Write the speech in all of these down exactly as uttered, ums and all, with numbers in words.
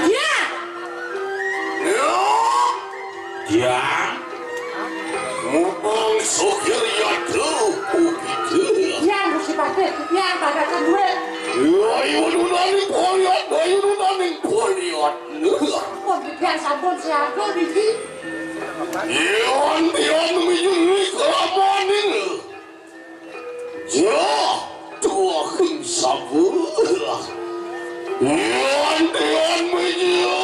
Ya. Ya. Mumpung sugih ya tuh, begitu. Ya, Gusti Patih, ya, pada kedua. Ayo, nunaning poliat, ayo, nunaning poliat. Oh, ya sampun siaga niki. Yan, yan, mijil, kelamoning. Ya, tuwuhing sabuh. Ngantian menyia.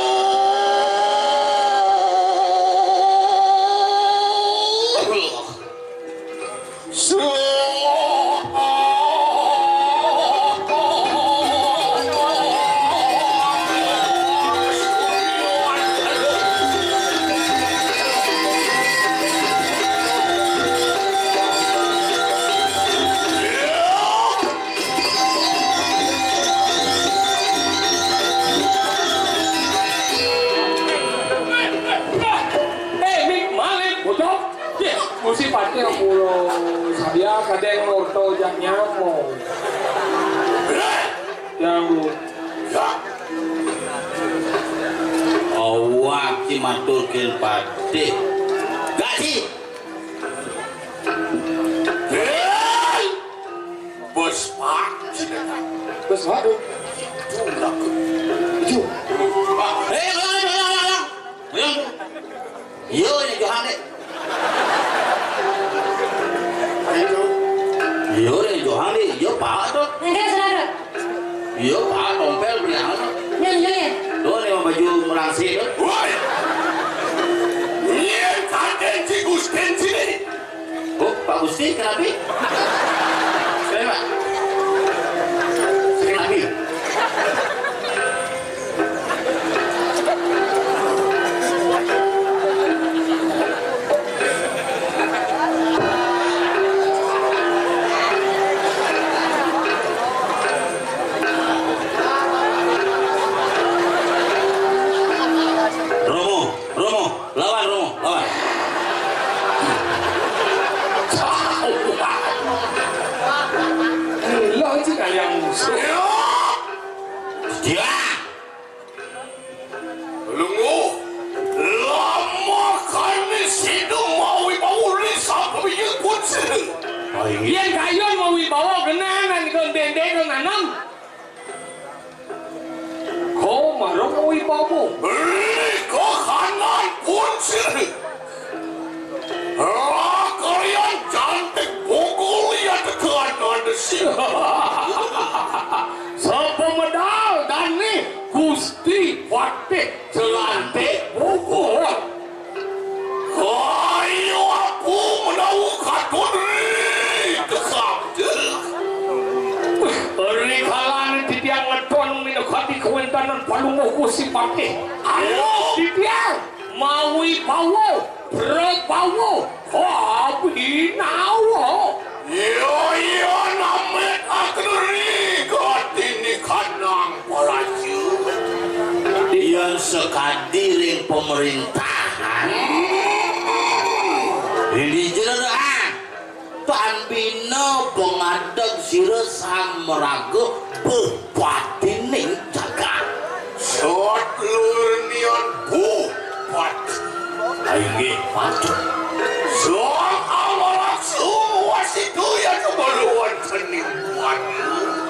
Eh, Mik, Malik, bocah. Yeh, Gusti Patih kula sadya kadang ngorta jak nyamuk. Nyamuk. Awak ki matur ken Patih. Gak sih. Hei! Bos Pak, bos Pak. Itu laku. Itu. Eh, ulang, ulang, ulang, ulang. Ulang. Yo, ini Johan deh. Itu. Yo, ini Johan deh. Yo, Pak tuh. Enggak, saudara. Iya, Pak, tompel beli anu. Nyang, nyang, ya. Tuh, nih, baju melangsir, tuh. Woi! Nyén kadén si Gustin sini. Oh, Pak Gusti, kenapa? Kenapa? Kenapa? Romo, Romo, lawan Romo, lawan. Lho, iki kalian musuh. Dia. Lungguh, lama kami sidung mawi bau lisa pemikir kuncir. Yen kayun mawi bawa genangan kon dendeng kon nanam. Ko marung mawi bawa. Beli ko kanan kuncir. Ah, kalian cantik pukul ya tekan sih. Sapa medal dane Gusti Patih Jelantik Bogor. Ayo aku menawa katun ri kesam. Ri kalane titiang ngedon minegati kawentanan Palungguh Gusti Patih. Ayo titiang mawi pawo, prapawo, abhinawa. Iya, iya, namit agri gatini kanang palaju. Yen sekadi ring pemerintahan. Ring di jero, ah. Tan bina pangadeg sira sang maraga bupatining jagat. Sat lurnian bupati. Inggih, patut. Sang amarasa wasitu ya kebaluan seni buat.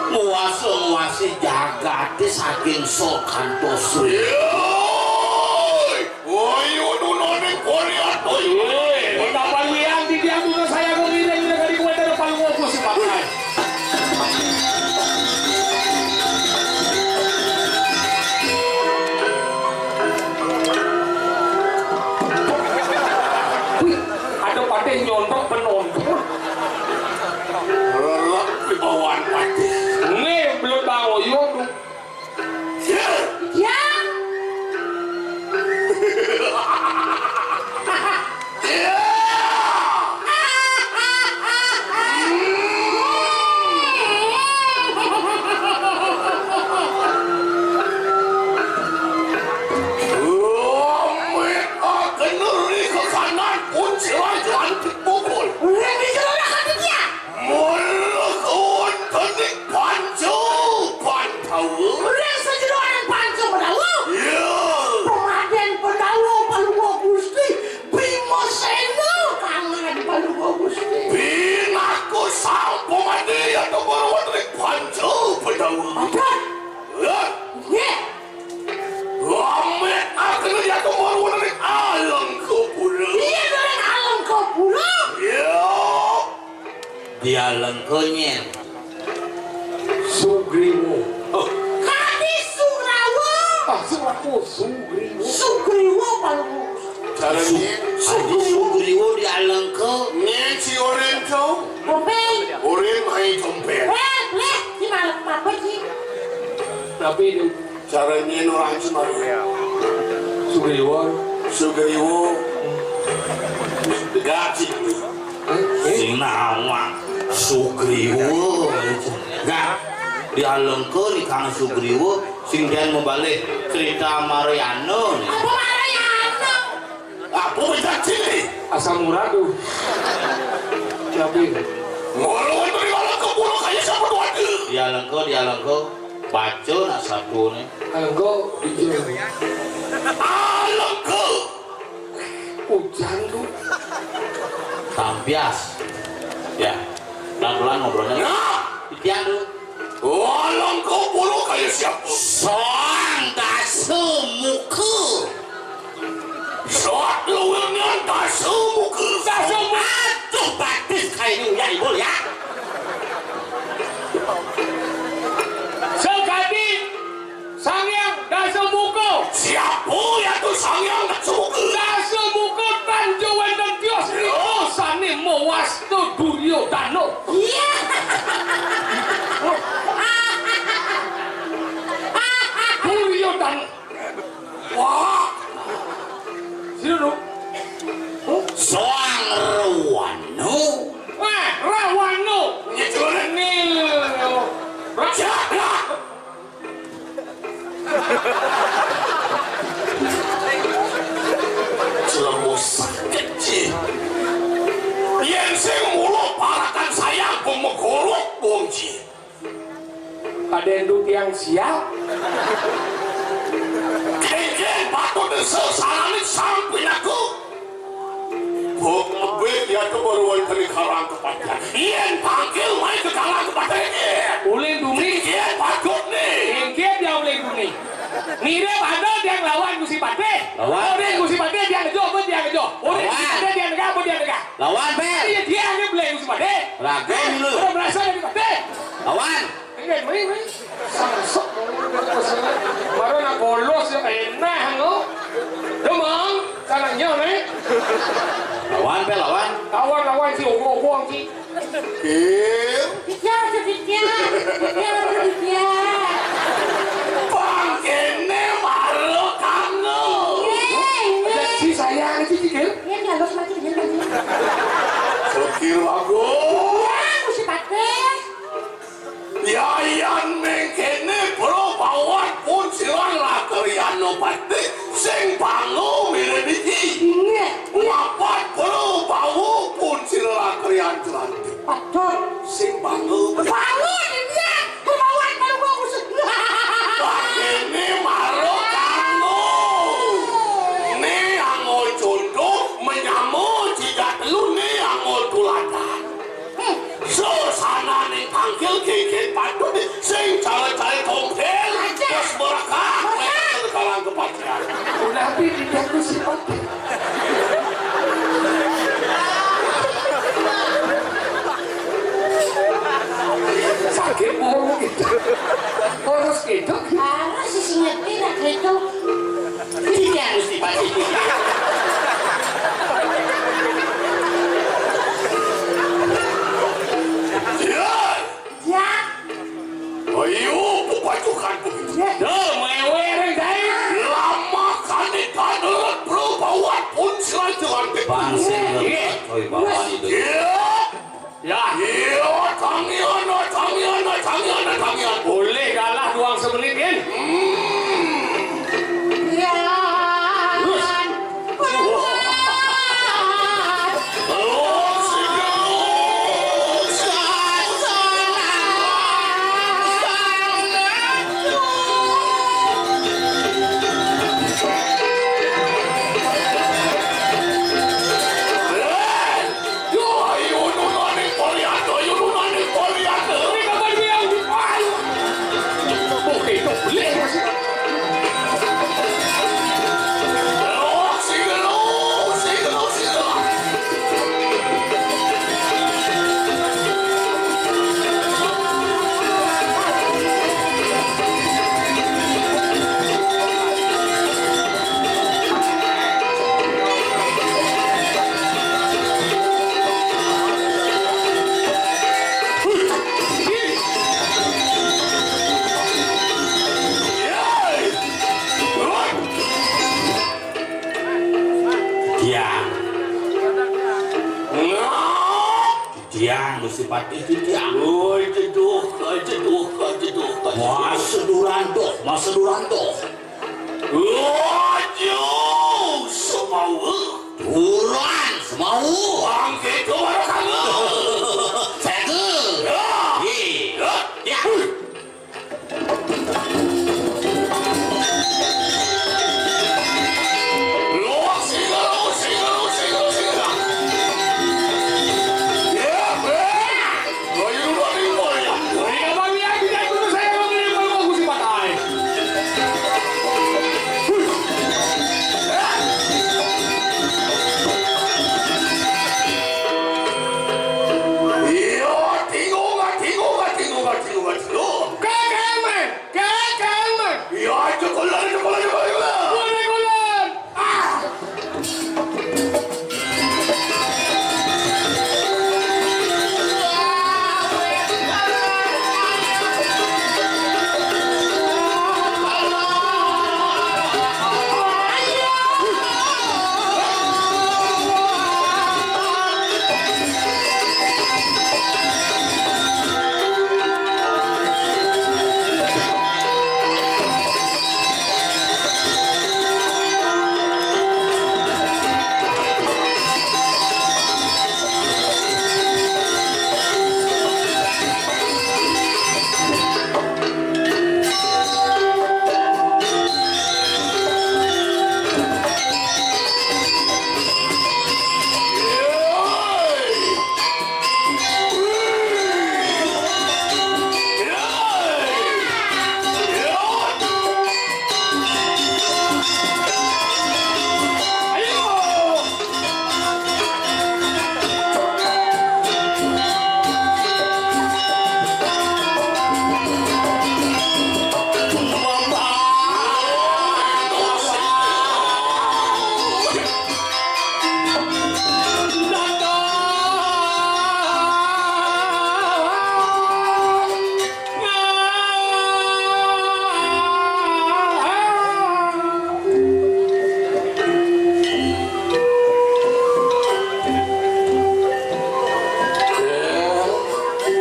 Muasa-muasi jagate saking sok kantos. Yoi! Ayo, nunane Goliat, oi. Woi, utapan liang di tiang dulu saya kau ngiring udah kali kuat ada paling ngopo sih, Pak. Wih, ada pada nyontok penonton. Lelak di bawaan pati. Nih, belum tahu, yo. Ya. Aduh. Lah. Nggih. Lamet aku ya kemaruan ning Alengka Pura. Iya, ning Alengka Pura. Iya. Di Alengka, Nyen. Sugriwa. Oh. Kadi Surawa. Ah, Surawa, Sugriwa. Sugriwa paling. Carane Su-, Haji Sugriwa di Alengka. Nyen si Oren to? Tompeng. Oren mai tompeng. Eh, leh, si malep apa sih? Tapi di Carane ora jenar. Sugriwa. Sugriwa. Degati. Eh? Sing nawang Sugriwa. Enggak. Di Alengka nikahne Sugriwa sing den mebale cerita Mariana. Apa Mariana? Apa beda cili? Asam urat tuh. Tapi ngolong itu di Alengka Pura kaya siapa tuh ada? Di Alengka, di Alengka. Baca nak satu ni. Alengka, iya. Alengka. Hujan tuh. Tampias. Ya. Pelan-pelan ngobrolnya. Nah. Titian tuh. Alengka Pura kaya siapa? Soang Dasa Muka. Sot luwih nyen Dasa Muka. Dasa Muka. Aduh, batis kae ini ya, Ibu, ya. Sekadi Sang Hyang Dasa Muka. Siapa ya tu Sang Hyang Dasa Muka? Dasa Muka tanjo wenten tios. Ya. Oh, sane mewasta Duryodana. Iya. Duryodana. Wah. Sira, Ru? Soang Rawana. Wah, Rawana. Nggih, Juragan. Nggih. Ra- Jagat. Jelema sakit, Ji. Yen sing mula parakan sayang, bemegorok, Wong Ji. Kadén duh tiang siap. Kéngkén patut desa salaning sang pinaku. Bok ngebit ya tuh baru wali kali karang kepatihan. Yen pangkil main ke karang kepatihan. Ulih duni. Yen patut nih. Kéngkén dia ulih duni. Mirip ada dia ngelawan Gusti Patih. Lawan. Udah Gusti Patih dia ngejo, apa dia ngejo? Udah Gusti Lawan. Patih dia negak, apa dia negak? Lawan, Pel. Iya, dia aja beli Gusti Patih. Ragu lu. Udah merasa dari Patih. Lawan. Enggak, main, main. Sangsek, main, main, main. Baru nak bolos ya, enak lo. Demang, sana nyel, nih. Lawan, Pel, lawan. Lawan, lawan, si ogo-ogo, si. Kil. Dikejar, dikejar. Dikejar, dikejar. Bang, kene malu kamu. Iya, iya. Si sayang itu, si Kil. Iya, dia harus mati dengan tadi. Sukir bagus. Iya, mesti pakai. Yayan mengkene, bro, bawat pun silang lakerian no pati. Sing bangu milih niki. Iya. Mapat, bro, bau pun silang lakerian jelantik. Betul. Sing bangun. Bangun, iya. Kemauan baru bagus. Wah, ini malu kamu. Ini anggo jodoh, menyamo, tidak telu, ini anggo tuladan. Hmm. So, sana nih, tangkil gigi patut nih. Sing cara-cara tompel, bos berkah, kalang kepastian. Udah, tapi tidak tuh sifat. Sakit mau gitu. Terus gitu. Harus sih ngerti lah gitu. Tidak mesti pasti. Ya. Ya. Ayo, pupatukan begitu. Ya. Duh, mewe reng dai. Lama kali tak nurut, bro, bawat pun sila jelantik. Bangsin. Iya. Oi, bawa itu. Iya. Ya. Iya, tangian, tangian, tangian, tangian. Boleh kalah doang semenit, Gin. Hmm. Iya. Terus. Maseduran doh, maseduran doh. Laju semau. Turan semau. Bangkit ke mana kamu? Saya ke. Ya. Ye. Ya. Ya. Kakang, Mang. Kakang, Mang. Iya, cukup lah, cukup lah, cukup lah, cukup lah. Boleh, boleh. Ah!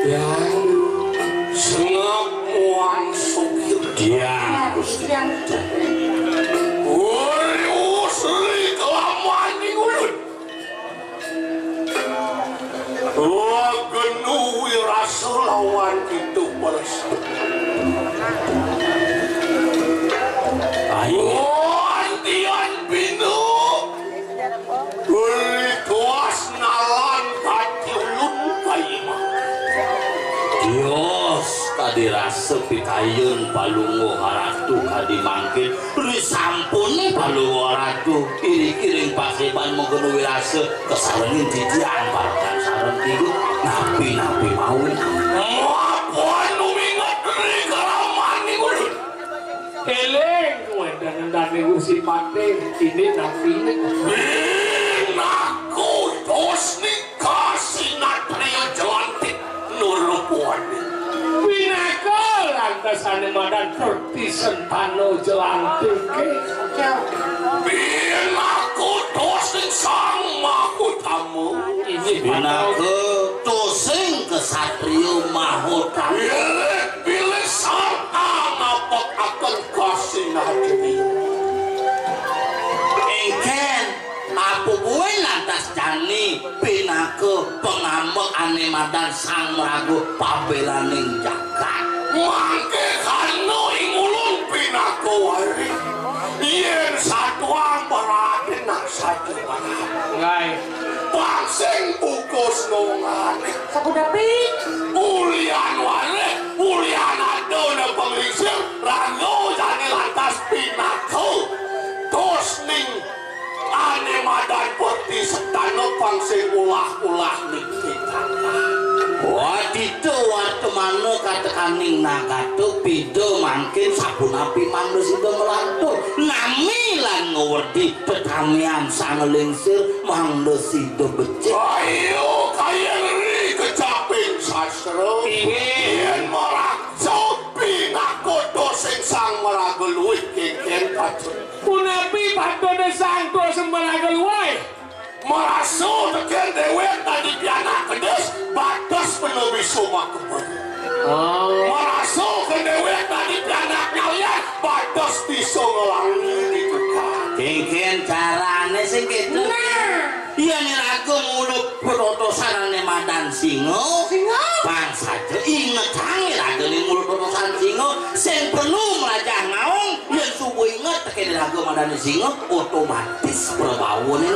Yang sengap muang sukir. Diang, Gusti. Uri usri kelamaan di ulun. Wah, genu wirasa lawan kita persa. Ayo. Wah, antian bina. Uli tuas nalan kati ulun kaima. Tios, kadi rasa pikayun palungguh ratu kadi mangkin. Risampune Palungguh Ratu, iring-iring paseban mengkenu wirasa, kasarengin titiang parekan sareng tidur, napi-napi mawon. Mapan uminget ri kalaman ni ulun. Eling, kuwi dangan dane Gusti Patih, ini napi? Pinaku tos ni kasinatria jelantik. Nurupwani. Pinaka lantas ane madan Perti Sentana jelantike. Pinaku tos ning Sang Mahutama. Inggih, pinaka tos ning kesatria Mahutama. Pilih-pilih sarta ngapekaken kasinatria. Engken. Apa buin lantas jani pinaka pangambek ane madan Sang Maraga pabelaning jagat. Mangke kana ing ulun pinaka wari. Yen satuang berarti nak saja berarti. Nggih. Pang sing bungkus nongane. Sapunapi? Ulian wari, ulian ada ne panglingsir, raga jani lantas pinaka. Tos ning Ane madan Perti Sentana pang sing ulah-ulah niki kakang. Wadita wartamana katekaning nagata pida mangkin sapunapi mangda sida nglantur. Nami lan ngwerdi tetamian sang lingsir mangda sida becik. Ayo kayang ri kecaping sastra. Inggih. Yen maraksa pinaka tos sing sang maraga luwih kengken pacun. Punapi patutne Sang Tua Sembar Agel Wai? Marasa teken dewek dadi pianak kedis, bates pena bisa makepet. Oh. Marasa ke dewek Iso ngelangi ditukar. Kéngkén carané sing kitu. Nah. Yén raga nguluk pertotosan ané madan singa. Singa. Bangsa aja inget sangi raga né nguluk pertotosan singa. Sing perlu melajah naung, yén subuh inget tekén raga madané singa, otomatis perbawané